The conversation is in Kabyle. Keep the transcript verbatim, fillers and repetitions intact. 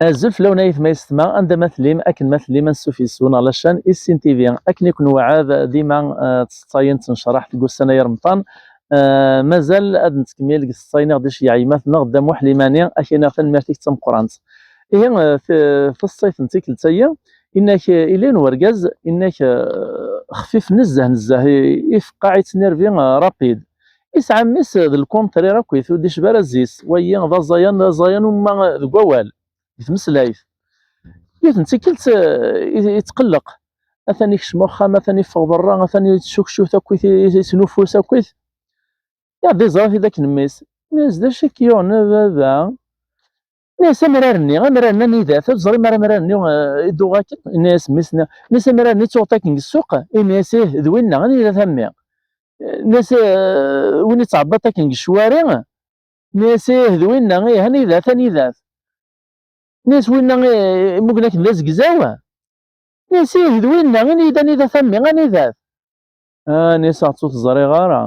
Azul fell-awen ay aytma yessetma, anda ma tellim, akken ma tellim, ansuf yes-wen ɣer la chaîne Issin T V. Akken i ken-nweɛɛed dima, eh, tseṭṭayen ttnecraḥ deg ussan-a n Remḍan. Eh, mazal ad nettkemmil deg tseṭṭayen i ɣ-d-iceyyeɛ gma-tneɣ Dda Muḥ Limani, ak-iniɣ tanemmirt-ik d tameqqrant. Ihi, eh, t-, taseṭṭayt n tikkelt-agi, inna-k, eh, illa yiwen wergaz, inna-k, eh, xfif nezzeh, nezzeh, i-, ifeqqeɛ, ittnervi, eh, rapide. Isɛa mmi-s d le contraire akkit, ur d-icbi ara zzi-s. Wayi d aẓayan, d aẓayan umma deg wawal, deg tmeslayt. Yiwet n tikkelt, eh, i-, itqelleq. Atan ikcem axxam, atan iffeɣ berra, atan yettcukcut akkit, i-, i-, yesnuffus akkit. Iɛedda yeẓra-t-id akken mmi-s. Inna-yas: "D acu i k-yuɣen a baba?" Inna-yas: "Amrar-nni, amrar-nni anida-t? Ur teẓrim ara amrar-nni, eh, iduɣ akken?" Inna-yas mmi-s: "Inna-, inna-yas amrar-nni ttuɣ-t akken deg ssuq." Inna-yas: "Ih, d winna, anida-t a mmi?" Inna-yas: "Eh, win ittɛebbiḍ akken deg ccwari?" Inna-yas: "Ih, d winna, ih, anida-t, anida-t?" Inna-yas: "Winna, eh, muggen akken d azegzaw?" Inna-yas: "Ih, d winna, ini-yi-d anida-t a mmi, anida-t?" Ah, inna-yas: "Aɣ-tt ur t-ẓriɣ ara."